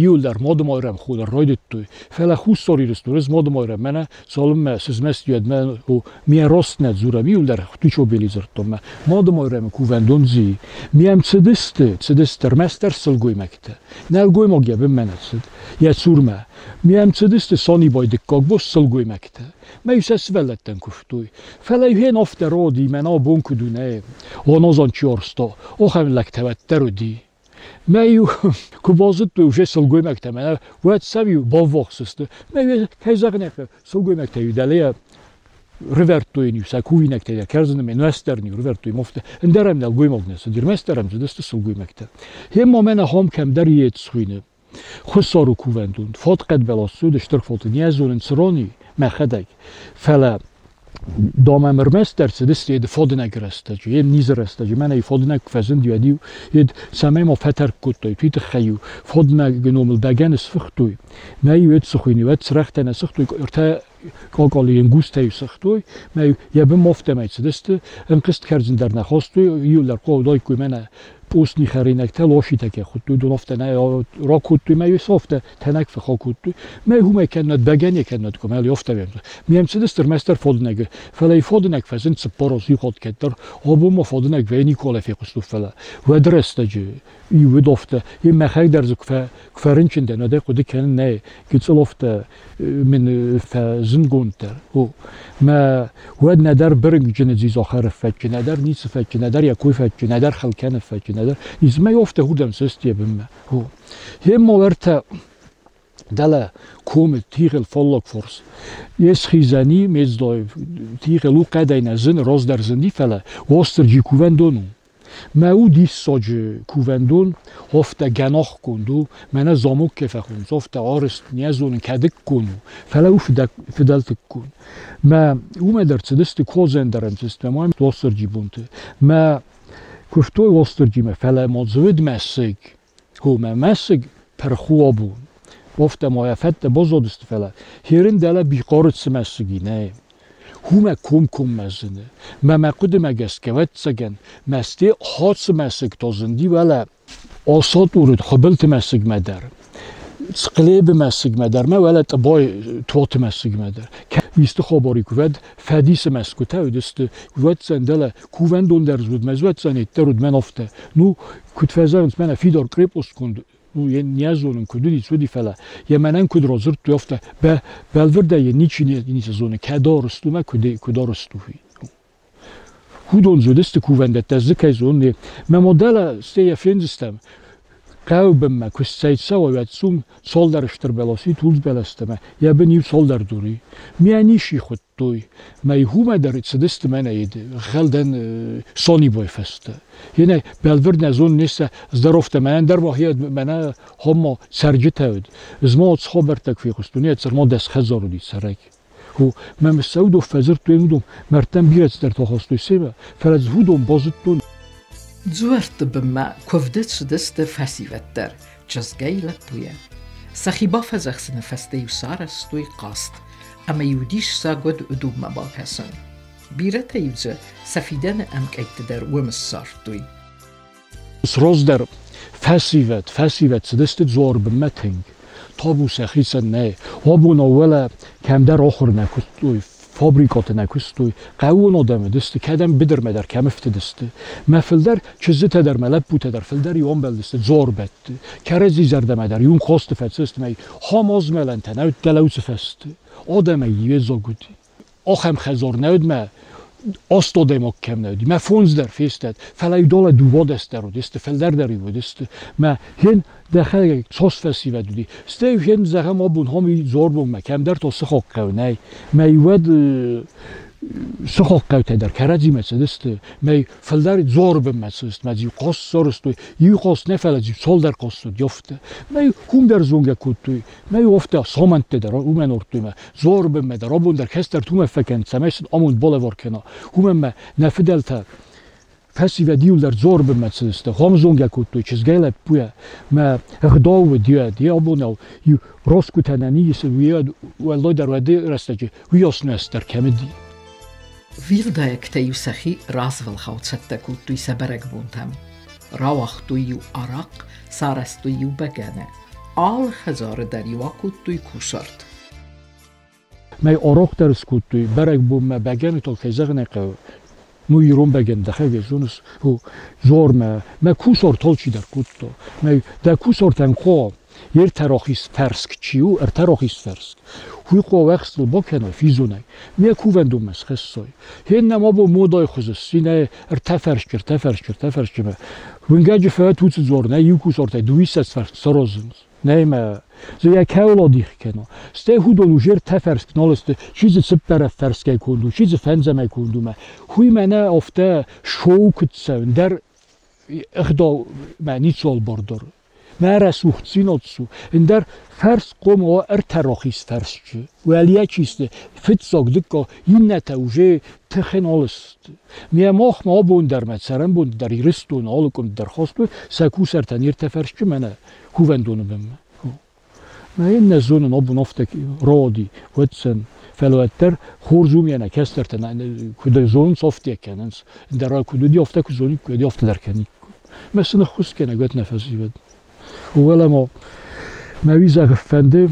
иуылдӕр Мадымайрӕм худӕр райдыдтой. Фӕлӕ Хуссар Ирыстон ӕз Мадымайрӕм мӕнӕ цалынмӕ сызмӕстиуӕдмӕ ме рост нӕ дзурӕм иуылдӕр Хтишобели дзырдтон мӕ Мадымайрӕмы кувӕндон дзи. Миӕм цыдысты, цыдысты ӕрмӕстдӕр сылгоймӕгтӕ. Нӕлгоймаг йӕ бынмӕ нӕ цыд, йӕ цурмӕ. Миӕм цыдысты Санибай дыккаг бос сылгоймӕгтӕ. Мӕ сӕ сывӕллӕттӕн куывтой. Фӕлӕ хен афтӕ роди, мӕн абон куыд у, нӕ, онозон чи орста, ахӕм лӕгтӕ уӕддӕр уыди. Мӕ-иу куы базыдтой уже сылгоймӕгтӕ, мӕнӕ уӕд сӕм-иу баввахс сты. Мӕ кӕй зӕгъын ӕй хъӕуы, сылгоймӕгтӕ-иу дӕлейӕ рывӕрдтой йын-иу сӕ кувинӕгтӕ дӕр, кӕрдзыны мӕ нуӕзт дӕр ын-иу рывӕрдтой, мофтӕ. Ӕндӕр ӕм нӕлгоймаг нӕ цыди, ӕрмӕстдӕр ӕм цыдысты сылгоймӕгтӕ. Хе ма мӕнӕ хом кӕмдӕр йед схуыйны. Хуыцауы кувӕндон, фотхъӕдбӕлас цуд стыр фоты, не зонын цы рон и, мӕхӕдӕг. Фӕлӕ домӕм ӕрмӕстдӕр цыдысты ед фодынӕг рӕстӕджы, ед низы рӕстӕджы, мӕнӕ фодынӕг куы фӕзынди, уӕд-иу ед цӕмӕй ма фӕтӕрк кодтой, уый тыххӕй-иу фодынӕгы номыл бӕгӕны сфыхтой, мӕ-иу ед цы хуыйны, уӕд цырӕгътӕ нӕ сыгътой, ӕртӕ къокъолы ӕнгузтӕ-иу сыгътой, мӕ йӕ бын мофтӕмӕй цыдысты, ӕнхъызт кӕрдзын дӕр нӕ хостой, иуылдӕр хъуыдоиккой мӕнӕ пъусни хӕринӕгтӕ, лошитӕ кӕй хуыдтой, уыдон афтӕ нӕ ракодтой, мӕ сӕ афтӕ тӕнӕг фӕхокодтой. Мӕ уымӕй кӕннод бӕгӕны кӕннод къуымӕл афтӕ Мем цыдысты ӕрмӕстдӕр фодынӕгы, фӕлӕ фодынӕг фӕзынд 40 иу хатт кӕддӕр, абон ма фодынӕг вӕййы Николай фехъуыстон, фӕлӕ уӕды рӕстӕджы иу уыд афтӕ, мӕхӕг дӕр дзы куы фӕрынчын дӕн, уӕд ӕй хъуыды кӕнын нӕй, гыццыл афтӕ мын фӕзынгонддӕр. О, мӕ уӕд нӕдӕр бырынгджыны дзидза хӕры фӕччы, нӕдӕр ницы фӕччы, нӕдӕр йӕ кой фӕччы, нӕдӕр хыл кӕны фӕччы, нӕдӕр ницы. Мӕ афтӕ уырдӕм сысти йӕ бынмӕ. О, хеммол ӕртӕ дӕлӕ комы тигъыл фаллаг фарс. Йе схизӕни мездой тигъыл у хъӕдӕй нӕ зыны, раздӕр зынди, фӕлӕ Уастырджи кувӕндон у. Мӕ у диссаджы кувӕндон, афтӕ гӕнахгонд у, мӕнӕ замок кӕй фӕхонынц, афтӕ арӕзт, не зонын, кӕдыккон у, фӕлӕ у фыдӕлтыккон. Мӕ уымӕ дӕр цыдысты кодзӕндӕрӕн цыдысты ӕмӕ Уастырджи бонты. Мӕ куывтой Уастырджимӕ, фӕлӕ ма дзы уыд мӕсыг. Ху мӕ мӕсыг пырх у абон. Офтӕ ма йӕ фӕдтӕ баззадысты, фӕлӕ херын дӕлӕ Бихъарыцы мӕсыг и, нӕ. Хумӕ комкоммӕ зыны. Мӕ мӕ хъуыдымӕ гӕсгӕ, ӕвӕццӕгӕн, мӕсте хацы мӕсыг та зынди уӕлӕ Асатурыд Хуыбылты мӕсыгмӕ дӕр, Цхълебы мӕсыгмӕ дӕр, мӕ уӕлӕ Тъыбай Туаты мӕсыгмӕ дӕр. Исты хабар куы уӕд, фӕдисы мӕсгуытӕ уыдысты, уӕддзӕн дӕлӕ кувӕндон дӕр уыд, мӕ уӕддзӕн дӕр уыд мӕн афтӕ. Ну, куыд фӕзӕгъынц, мӕнӕ фидар крепостгонд, ну, не зонын, куыд уыди, цы уыди, фӕлӕ йӕ мӕнӕн куыд радзырдтой, афтӕ бӕлвырдӕй йӕ ничи ницы зоны, кӕд арызт у мӕ куыд арызт у. Уыдон дзы уыдысты кувӕндӕттӕ, дзы кӕй зонын, мӕ моделӕ стӕй йӕ фендзыстӕм. Хъӕуы бынмӕ куы сцӕйцӕуа, уӕд цум цалдӕр стыр бӕласы, тулдз бӕлӕстӕ мӕ йӕ бын иу цалдӕр дури. Миа ничи хуыдтой. Мӕ уымӕ дӕр цыдысты мӕнӕ гъӕлдӕн сонибой фӕстӕ. Енӕ бӕлвырд нӕ зонын не сӕ здоровтӕ мӕнӕн дӕр мӕнӕ хомо цӕрджытӕ уыд. Змо цхобӕрттӕг фехъуыстон, не цырмо дӕс хӕдзар уыди цӕрӕг. Мӕм сӕудо фӕдзырдтой уыдон, мӕрдтӕм бирӕ цыдӕртӕ хастой семӕ, фӕлӕ дзы уыдон базыдтон. Дзуӕртты бынмӕ куывды цыдысты фӕсивӕд дӕр, чызгӕй лӕппуйӕ. Сӕхи бафӕдзӕхсыны фӕстӕ-иу сарӕзтой хъазт, ӕмӕ-иу диссаг уыд уыдонмӕ бакӕсын. Бирӕтӕ-иу дзы сӕ фидӕны ӕмкъӕйтты дӕр уым ссардтой. Раздӕр фӕсивӕд цыдысты дзуары бынмӕ тынг. Табу сӕхицӕн нӕ. Абон уӕлӕ кӕмдӕр ахуыр нӕ куыстой, фабрикӕты нӕ куыстой, хъӕууон адӕм уыдысты, кӕдӕм быдырмӕ дӕр кӕм ӕфтыдысты. Мӕ фылдӕр чызджытӕ дӕр, мӕ лӕппутӕ дӕр фылдӕр иу ӕмбӕлдысты дзуарбӕтты. Кӕрӕдзи зӕрдӕмӕ дӕр иу хосты фӕцысты, мӕ хамазмӕлӕнтӕ нӕ уыд дӕлӕуцы фӕсты. Адӕмӕй иедзаг уыди. Ахӕм хӕдзар нӕ уыд мӕ аст адӕймаг кӕм нӕ уыди, мӕ фондз дӕр фестад, фӕлӕ-иу долӕ дыууадӕс дӕр уыдысты, фылдӕр дӕр-иу уыдысты. Мӕ хен дӕхӕдӕг цас фӕсивӕд уыди. Стӕй хен зӕгъӕм абон хом дзорбонмӕ кӕмдӕр то сыхаг хъӕу нӕй. Мӕ уӕд сыхаг хъӕутӕ дӕр кӕрӕдзимӕ цыдысты. Мӕ фылдӕр дзорбынмӕ цыдысты, мӕ дзы хъос сарӕзтой. Иу хъос нӕ, фӕлӕ дзы цалдӕр хъос уыд афтӕ. Мӕ уым дӕр зонгӕ кодтой. Мӕ афтӕ самӕнтты дӕр уымӕн ардтой мӕ дзуарбынмӕ дӕр абон дӕр кӕстӕрты уымӕ фӕкӕн, цӕмӕй сын амонд балӕвар кӕна. Уымӕн мӕ нӕ фыдӕлтӕ фӕсивӕд иуылдӕр дзуарбынмӕ цыдысты, хъамзонгӕ кодтой чызгӕй лӕппуйӕ. Мӕ ӕгъдау уыд йӕ абонау иу роскуытӕ нӕ ницы уӕлдай дӕр уӕды рӕстӕджы уыйас нӕстӕр кӕм уыди. Вилдайӕгтӕ-иу сӕхи развӕлгъау цӕттӕ кодтой сӕ бӕрӕгбонтӕм. Рауагътой-иу арахъхъ, сарӕзтой-иу бӕгӕны. Алы хӕдзары дӕр-иу акодтой кусарт. Мӕ арахъ дӕр скодтой, бӕрӕгбонмӕ бӕгӕнытыл, кӕй зӕгъын ӕй хъӕуы, ну ирон бӕгӕны дӕхӕдӕг зоныс, зормӕ, мӕ кусарт алчидӕр кодта. Мӕ дӕ кусартӕн хъуа ӕртӕ рахиз фӕрск чи у, ӕртӕ рахиз фӕрск. Уый хъуа уӕхстыл бакӕной физонӕг, ме кувӕндонмӕ схӕссой. Хеннӕм абон модайы хуызы сси нӕ ӕртӕ фӕрсчы, ӕртӕ фӕрсчы, ӕртӕ фӕрсчымӕ. Уынгӕджы фӕуӕд уыцы дзуар нӕ иу кусартӕй дыууиссӕдз фӕрск саразынц. Нӕ мӕ дзы йӕ кӕуыл адих кӕна. Стӕй уыдон уже ӕртӕ фӕрск нал сты, чи дзы цыппӕрӕф фӕрскӕй конд у, чи дзы фӕндзӕмӕй конд у мӕ. Уый мӕнӕ афтӕ шоу куыд цӕуын дӕр ӕгъдаумӕ ницуал бар дары. Мӕ рӕсугъддзинад цу, ӕндӕр фӕрскъом уа ӕртӕ рахиз фӕрсчы. Уӕлийӕ чи сты, фыццаг, дыккаг, иннӕтӕ уже тыхы нал сты. Ме мах ма абон дӕр мӕ цӕрӕнбон дӕр Ирыстоны алы къуымты дӕр хастой сӕ кусартӕн ӕртӕ фӕрсчы мӕнӕ кувӕндоны бынмӕ. Мӕ иннӕ зонын абон афтӕ роди, уӕддзӕн. Фӕлӕ уӕддӕр хорз у ме нӕ кӕстӕртӕ куыд зонынц, афтӕ кӕнынц. Ӕндӕр куыд уыди, афтӕ куы зониккой, уӕд афтӕ дӕр кӕниккой. Мӕ сын ӕххуыс кӕнӕг уӕд нӕ фӕсивӕд. Уӕлӕ ма мӕ уизӕг фӕнды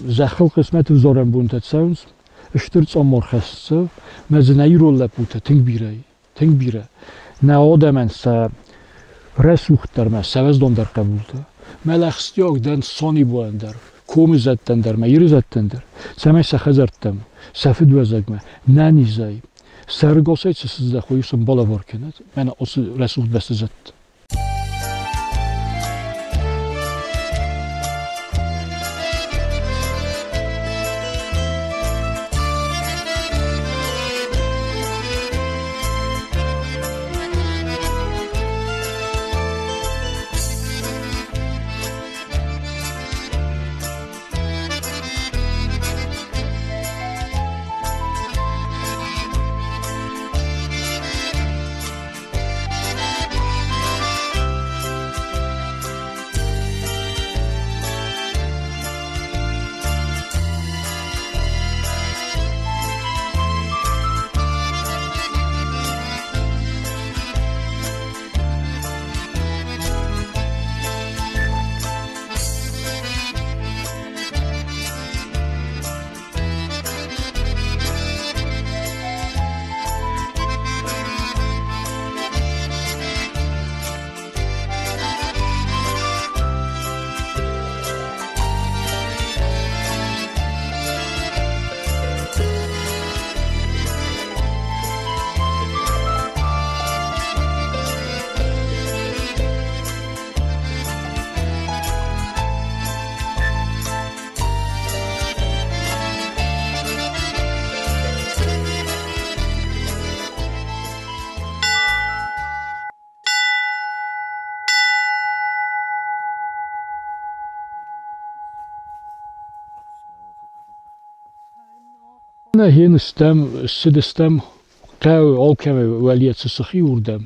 зӕххыл хъысмӕты взарӕн бонтӕ цӕуынц, стыр цъаммар хӕссы, мӕ дзы нӕ ирон лӕппутӕ тынг бирӕ и, тынг бирӕ. Нӕ адӕмӕн сӕ рӕсугъддӕр мӕ сӕвӕздондӕр хъӕбултӕ. Мӕ лӕгъстиаг дӕн Сонибуӕн дӕр, комы зӕдтӕн дӕр, мӕ Иры зӕдтӕн дӕр, цӕмӕй сӕ хӕдзӕрттӕм, сӕ фыдуӕзӕгмӕ нӕнизӕй, сӕрыгасӕй цы сыздӕхой, уый сын балӕвар кӕнӕд, мӕнӕ ацы рӕсугъд бӕсты зӕдтӕ. Нӕ стӕм, ссыдыстӕм хъӕуы алкӕмӕй уӕлийӕ цы сыхи, уырдӕм,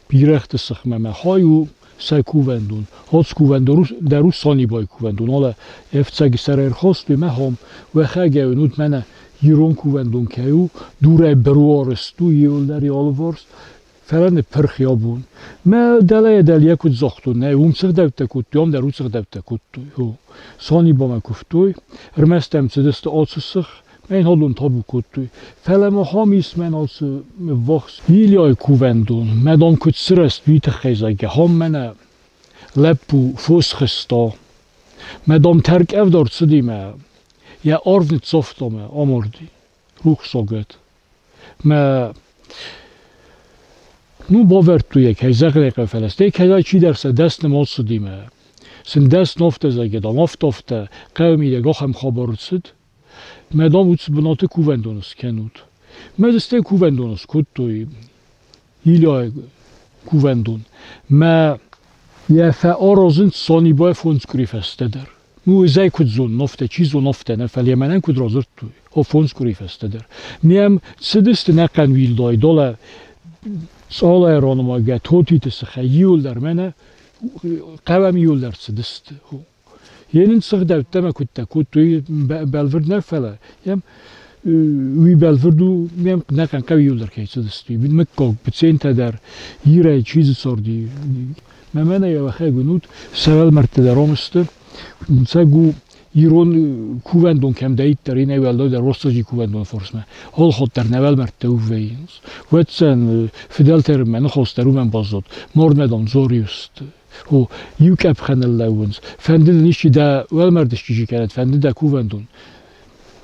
бирӕгъты сыхмӕ мӕ хай у сӕ кувӕндон. Ацы кувӕндон дӕр у Санибайы кувӕндон. Алӕ ӕфцӕги сӕр ӕрхастой мӕ хом, уӕхӕгӕй уыд мӕнӕ ирон кувӕндон кӕй у, дурӕй быруарӕзт у иуылдӕр йӕ алыварс, фӕлӕ ныппырх йӕ бон. Мӕ дӕлӕйӕ дӕлийӕ куыд загътон, нӕ уым цы гъдӕуттӕ кодтой, ам дӕр уыцы гъдӕуттӕ кодтой. Санибамӕ куывтой, ӕрмӕст ӕм цыдысты ацы сых, мӕн адон табу кодтой. Фӕлӕ ма хам ис мӕн ацы ввахс Ильяйы кувӕндон, мӕ дам куыд сырӕзт, уый тыххӕй зӕгъгӕ, хам мӕнӕ лӕппу фос хызта. Мӕ дам тӕркъӕвда рцыди мӕ йӕ арв ныццавта мӕ амарди. Рухсагӕд. Мӕ ну бавӕрдтой йӕ, кӕй зӕгъын ӕй хъӕуы, фӕлӕ стӕй кӕдӕй чидӕр сӕ дӕсны ма цыди мӕ сын дӕсны афтӕ зӕгъгӕ, дам, афтӕ-афтӕ хъӕуы мидӕг ахӕм хабар ӕрцыд. Мӕ дам уыцы бынаты кувӕндон скӕнут. Мӕ дзы стӕй кувӕндон скодтой, Ильяйы кувӕндон. Мӕ йӕ фӕаразынц Санибайы фондз къуыри фӕстӕдӕр. Ну, ӕз ӕй куыд зонын, афтӕ чи зоны, афтӕ нӕ, фӕлӕ мӕнӕн куыд радзырдтой, о, фондз къуыри фӕстӕдӕр. Ме цыдысты нӕхъӕн уилдой долӕ цъалайы ранымайгӕ Тотиты сыхӕй иуылдӕр мӕнӕ хъӕуӕм иуылдӕр цыдысты. Йе нын сыгъдӕуттӕ мӕ куыдтӕ кодтой, бӕлвырд нӕ, фӕлӕ йӕм уый бӕлвырд у, мӕм нӕхъӕн хъӕу иуылдӕр кӕй цыдысты. Мыггаг, пациенттӕ дӕр, Ирӕй чи дзы царди, мӕ мӕнӕ йӕхӕг уынут, сӕ уӕлмӕрдты дӕр ам сты. Цӕг у ирон кувӕндон кӕмдӕриддӕр, иннӕ уӕлдайдӕр Уастырджи кувӕндон фарсмӕ. Алхатт дӕр нӕ уӕлмӕрдтӕ вӕййынц. Уӕд сӕн фыдӕлтӕ мӕ ныхас дӕр уымӕн баззад. Мардмӕ дам дзориуст. О, иу къӕпхӕныл лӕууынц. Фӕнды дын исчи дӕ уӕлмӕрды счъизи кӕнӕд, фӕнды дӕ кувӕндон.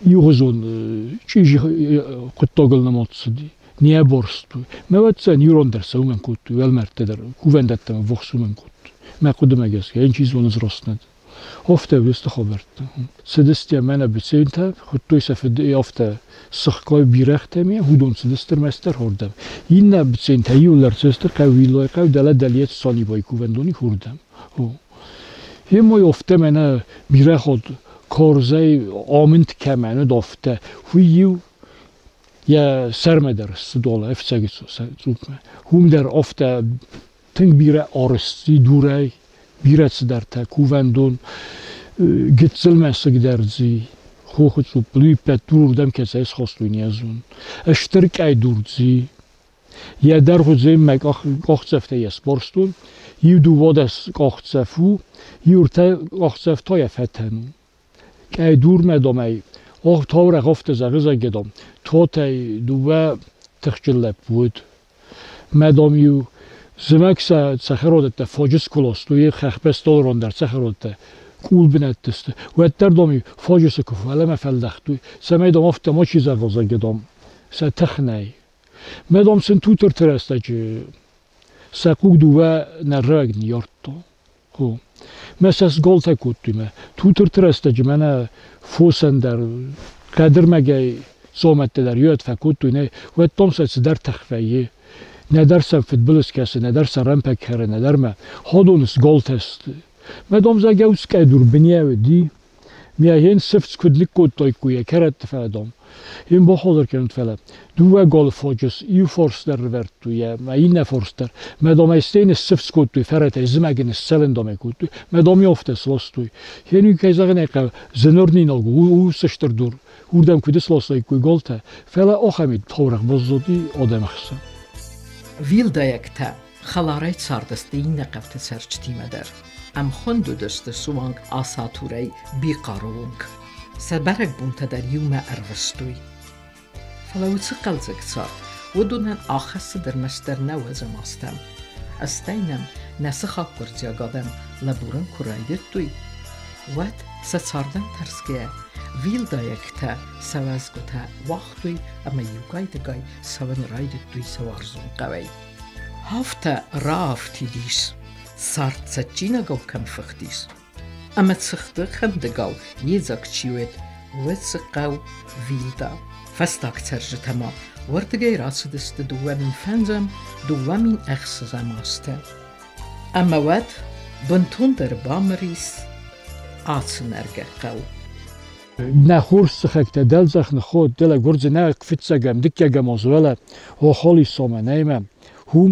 Иугъуызон чъизи хъуыддагыл нымад цыди. Не борстой. Мӕ ӕвӕццӕгӕн ирон дӕр сӕ уымӕн кодтой, уӕлмӕрдтӕ дӕр, кувӕндӕттӕм ӕввахс уымӕн кодтой. Мӕ хъуыдымӕ гӕсгӕ, йын чи зоны раст нӕ Афтӕ уыдысты хабӕрттӕ. Цыдысты мӕнӕ Быцентӕ, хуыдтой сӕ фыды афтӕ сыхгай бирӕгътӕ ме, уыдон цыдысты ӕрмӕстдӕр уырдӕм. Иннӕ Быцентӕ иуыл ӕрцыдысты хъӕуилой хъӕу дӕлӕ дӕле Санибайы кувӕндони уырдӕм. Емой афтӕ мӕнӕ бирӕгъод карзӕй амынд кӕмӕн уыд, афтӕ уый-иу йӕ сӕрмӕ дӕр ссыдола ӕфцӕги цъупмӕ. Уым дӕр афтӕ тынг бирӕ арӕзт дурӕй, бирӕ цыдӕртӕ, кувӕндон, гыццыл мӕсыг дӕр дзы, хохы цъуппыл, уый ӕппӕт дурырдӕм кӕцӕй схастой, не зон. Стыр къӕйдур дзы, йӕ дӕргъ дзы мӕ къахдзӕфтӕ йӕ сбарстон, иу дыууадӕс къахдзӕф у, иу ӕртӕ къахдзӕф та йӕ фӕтӕн у. Къӕйдурмӕ домӕй, ох, таурӕгъ афтӕ зӕгъы, зӕгъгӕ, дам, Тотӕй дыууӕ тыхджын лӕппу уыд. Мӕ дам-иу зымӕг сӕ цӕхӕродӕттӕ фаджыс куы ластой, хӕхбӕсты алыран дӕр цӕхӕродӕттӕ къулбынӕтты сты, уӕддӕр, дам-иу фаджысы куы фалӕмӕ фӕлдӕхтой, цӕмӕй, дам, афтӕ мачи зӕгъа, зӕгъгӕ, дам, сӕ тых нӕй. Мӕ, дам, сын тутырты рӕстӕджы сӕ хъуг дыууӕ нӕрӕг ныййардта. Хо. Мӕ сӕ сголтӕ кодтой мӕ. Тутырты рӕстӕджы мӕнӕ фосӕн дӕр хъӕдырмӕгӕй цомӕттӕ дӕр иуӕд фӕкодтой, нӕ, уӕд дам сӕ цыдӕр тых вӕййы. Нӕдӕр сӕм фыдбылыз кӕсы, нӕдӕр сӕ рӕмпӕг хӕры, нӕдӕр мӕ ходоны сголтӕ сты. Мӕ дам, зӕгъгӕ, ус къӕйдур бынӕй уыди. Мӕ сыфц куыд ныккодтаиккой йӕ кӕрӕтты фӕдон. Йын бахатыр кӕнут, фӕлӕ дыууӕ галы фаджыс иу фарс дӕр ӕрывӕрдтой ӕмӕ иннӕ фарс дӕр. Мӕ домӕй стӕй ныссыфц кодтой, фӕрӕтӕй зымӕг ын сцӕлындомӕй кодтой. Мӕ доми афтӕ сластой. Йе кӕй зӕгъын ӕй хъӕуы, зынурнинаг у, уыцы стыр дур. Уырдӕм куыд сластаиккой галтӕ, фӕлӕ ахӕм таурӕгъ баззади адӕмы хсӕн. Вилдайӕгтӕ хӕларӕй цардысты иннӕ хъӕуты цӕрджытимӕ дӕр. Ӕмхуынд уыдысты суанг Асатурӕй Бихъары онг. Сӕ бӕрӕгбонтӕ дӕр иумӕ ӕрвыстой. Фӕлӕ уыцы хъӕлдзӕг цард уыдонӕн ахӕссыд ӕрмӕстдӕр нӕуӕдзӕм азтӕм. Стӕй нӕм нӕ сыхаг гуырдзиаг адӕм лӕбурын куы райдыдтой, уӕд сӕ цардӕн тӕрсгӕйӕ вилдайӕгтӕ сӕ уӕзгуытӕ уагътой ӕмӕ иугай-дыгай цӕуын райдыдтой сӕ уарзон хъӕуӕй. Афтӕ раафтид ис, цард цӕджджинагау кӕм фыхтис, ӕмӕ цыхты хӕндыгау йедзаг чи уыд, уыцы хъӕу Вилда. Фӕстаг цӕрджытӕ ма уырдыгӕй рацыдысты 2005-ӕм, 2006-ӕм азты. Ӕмӕ уӕд бынтондӕр бамыр ис ацы нӕргӕ хъӕу. Нӕ хорз сыхӕгтӕ дӕлдзӕх ныхход, дӕлӕ Гуырдзы нӕ фыццӕгӕм, дыккӕгӕм аз уӕлӕ Охолисомӕ нӕймӕ. Хум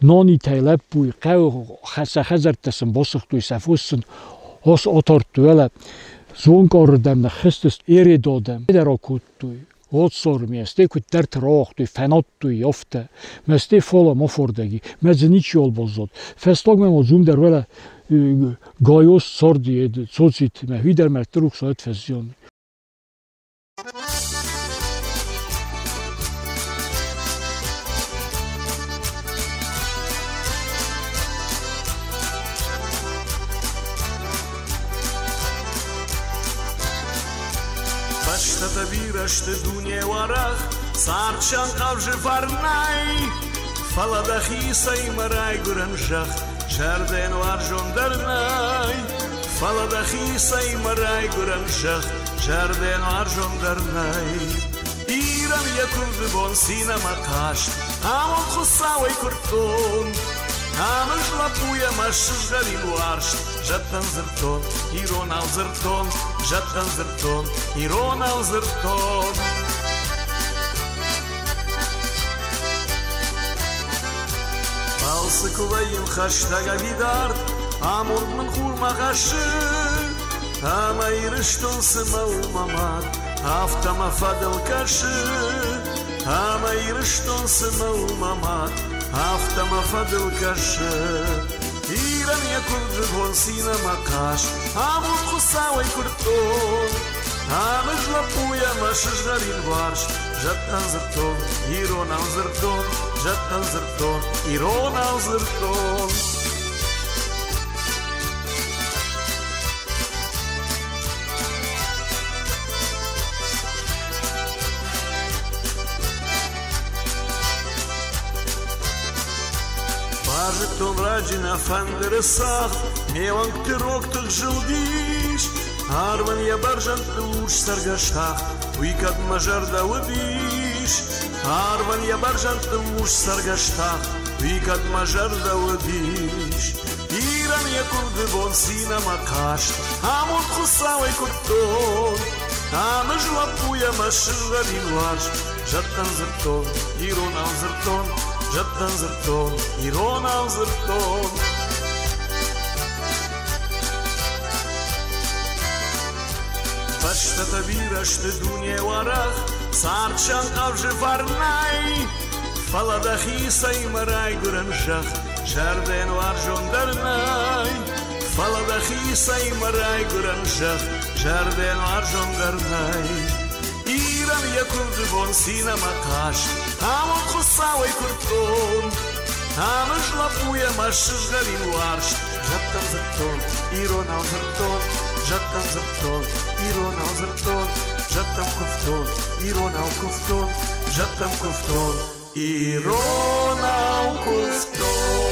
нонитӕй лӕппуй хъӕуы сӕ хӕдзӕрттӕ сын басыгътой, сӕ фос сын ос атардтой уӕлӕ. Зонкъарырдӕм ныххызтысты Ередодӕм. Дӕр акодтой. Отсор мӕсте куыддӕрты рауагътой, фӕнадтой афтӕ. Мӕсте фалӕ ма фордӕги, мӕ дзы ничиуал баззад. Фӕстагмӕ ма дзум дӕр уӕлӕ Гайос царди Цоцит, мӕ хуидӕр мӕрдты рухс уӕд фӕззиан. Бӕстӕтӕ бирӕ сты дуне уӕрӕх, цард сӕнхъӕвзы фӕрнӕй, фӕлӕ дӕхицӕй мӕ райгуырӕн зӕхх зӕрдӕйӕн уарзондӕр нӕй. Фӕлӕ дӕхицӕй мӕ райгуырӕн зӕхх зӕрдӕйӕн уарзондӕр нӕй. Ирӕн йӕ куывды бон цин ӕмӕ хъазт, амонд Хуыцауӕй куырдтон. Ӕмыз лӕппуйӕ мӕ сызгъӕрин уарзт, зӕдтӕн дзырдтон, иронау дзырдтон, зӕдтӕн дзырдтон, иронау дзырдтон. Балцы куы вӕййын хӕстӕг ӕви дард, амонд мын хурмӕ хӕссы, ӕмӕ Ирыстон цымӕ у мӕ мад, афтӕ мӕ фӕдыл кӕсы. Ӕмӕ Ирыстон цымӕ у мӕ мад, афтӕ мӕ фӕдыл кӕсы. Ирӕн йӕ куывды бон цин ӕмӕ хъазт, амонд Хуыцауӕй куырдтон. Ӕмыз лӕппуйӕ мӕ сызгъӕрин уарзт, зӕдтӕн дзырдтон, иронау дзырдтон, зӕдтӕн дзырдтон, иронау дзырдтон. Базыдтон раджы нӕ фӕндыры цагъд, ме уӕнгты рог тых зылдис. Арвӕн йӕ бӕрзӕндты урс цӕргӕс тахт, уый кӕд мӕ зӕрдӕ уыдис. Арвӕн йӕ бӕрзӕндты урс цӕргӕс тахт, уый кӕд мӕ зӕрдӕ уыдис. Ирӕн йӕ куывды бон цин ӕмӕ хъазт, амонд Хуыцауӕй куырдтон. Ӕмыз лӕппуйӕ мӕ сызгъӕрин уарзт, зӕдтӕн дзырдтон, иронау дзырдтон, зӕдтӕн дзырдтон, иронау дзырдтон. Бӕстӕтӕ бирӕ сты дуне уӕрӕх, цард сӕнхъӕвзы фӕрнӕй, фӕлӕ дӕхицӕй мӕ райгуырӕн зӕхх зӕрдӕйӕн уарзондӕр нӕй. Фӕлӕ дӕхицӕй мӕ райгуырӕн зӕхх зӕрдӕйӕн уарзондӕр нӕй. Ирӕн йӕ куывды бон цин ӕмӕ хъазт, амонд Хуыцауӕй куырдтон. Ӕмыз лӕппуйӕ мӕ сызгъӕрин уарзт, зӕдтӕн дзырдтон, иронау дзырдтон, зӕдтӕн дзырдтон, иронау дзырдтон, зӕдтӕм куывтон, иронау куывтон, зӕдтӕм куывтон, иронау куывтон.